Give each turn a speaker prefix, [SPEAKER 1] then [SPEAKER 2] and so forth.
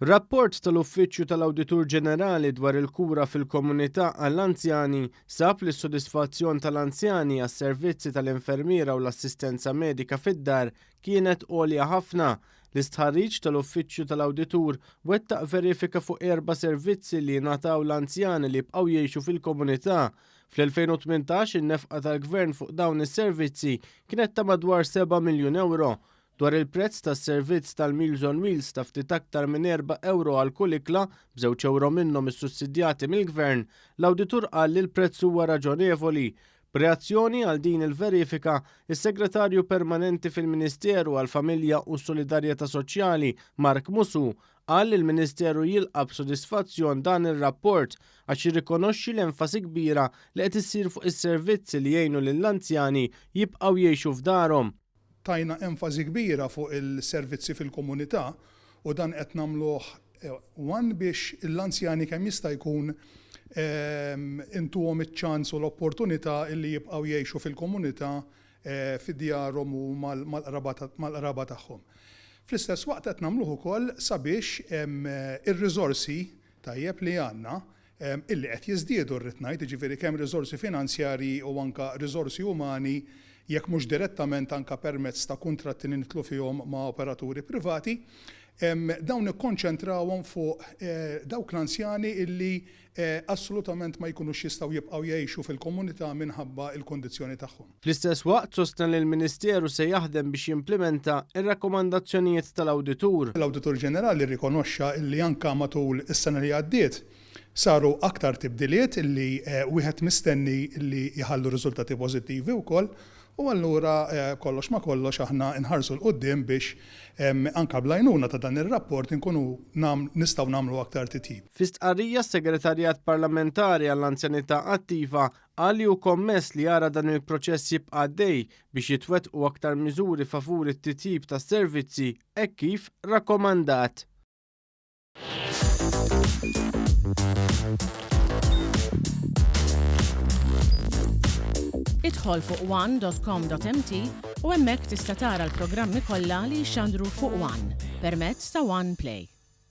[SPEAKER 1] Rapport tal-Uffiċċju tal-Awditur Ġenerali dwar il-kura fil-komunità għall-anzjani sab li s-sodisfazzjon tal-anzjani għas-servizzi tal-infermiera u l-assistenza medika fid-dar kienet għolja ħafna. L-istħarriġ tal-Uffiċċju tal-Awditur wettaq verifika fuq erba' servizzi li jingħataw l-anzjani li jibqgħu jgħixu fil-komunità. Fl-2018 in-nefqa tal-Gvern fuq dawn is-servizzi kienet ta' madwar 7 miljun ewro. Dwar il-prezz tas-servizz tal-Meals on Wheels ta' ftit aktar minn erba' ewro għal kull ikla, b'żewġ ewro minnhom issussidjati mill-Gvern, l-Awditur qal li l-prezz huwa raġonevoli. B'reazzjoni għal din il-verifika, is-Segretarju Permanenti fil-Ministeru għall-Familja u s-Solidarjetà Soċjali, Mark Musù, qal li l-Ministeru jilqa' b'sodisfazzjon dan ir-rapport għax jirrikonoxxi l-enfasi kbira li qed issir fuq is-servizzi li jgħinu lill-anzjani jibqgħu jgħixu f'darhom.
[SPEAKER 2] Tajna enfasi kbira fuq il-servizzi fil-komunità u dan qed nagħmluh one biex l-anzjani kemm jista' jkun intuhom iċ-ċans u l-opportunità li jibqgħu jgħixu fil-komunità fi djarhom u mal-qraba tagħhom. Fl-istess waqt qed nagħmluh ukoll sabiex ir-riżorsi tajjeb li għandna illi qed jiżdiedu rrid ngħid, jiġifieri kemm riżorsi finanzjarji u anke riżorsi umani, jekk mhux direttament anke permezz ta' kuntratti li nidħlu fihom ma' operaturi privati, dawn nikkonċentrawhom fuq dawk l-anzjani illi assolutament ma jkunux jistgħu jibqgħu jgħixu fil-komunità minħabba l-kundizzjoni tagħhom.
[SPEAKER 1] Fl-istess waqt sostna li l-Ministeru se jaħdem biex jimplimenta r-rakkomandazzjonijiet tal-Awditur.
[SPEAKER 2] L-Awditur Ġenerali rrikonoxxa illi anke matul is-sena li għaddiet saru aktar tibdiliet illi wieħed mistenni li jħallu riżultati pożittivi wkoll u allura kollox ma' kollox aħna nħarsu 'l quddiem biex anke bl-għajnuna ta' dan ir-rapport inkunu nistgħu nagħmlu aktar titjib.
[SPEAKER 1] Fi stqarrija s-Segretarjat Parlamentari għall-Anzjanità Attiva Qal li hu kommess li jara dan il-proċess jibqa' għaddej biex jitwettqu aktar miżuri favur it-titjib tas-servizzi hekk kif rakkomandat.
[SPEAKER 3] Idħol fuq one.com.mt u hemmhekk tista' tara l-programmi kollha li jixxandru fuq One permezz ta' One Play.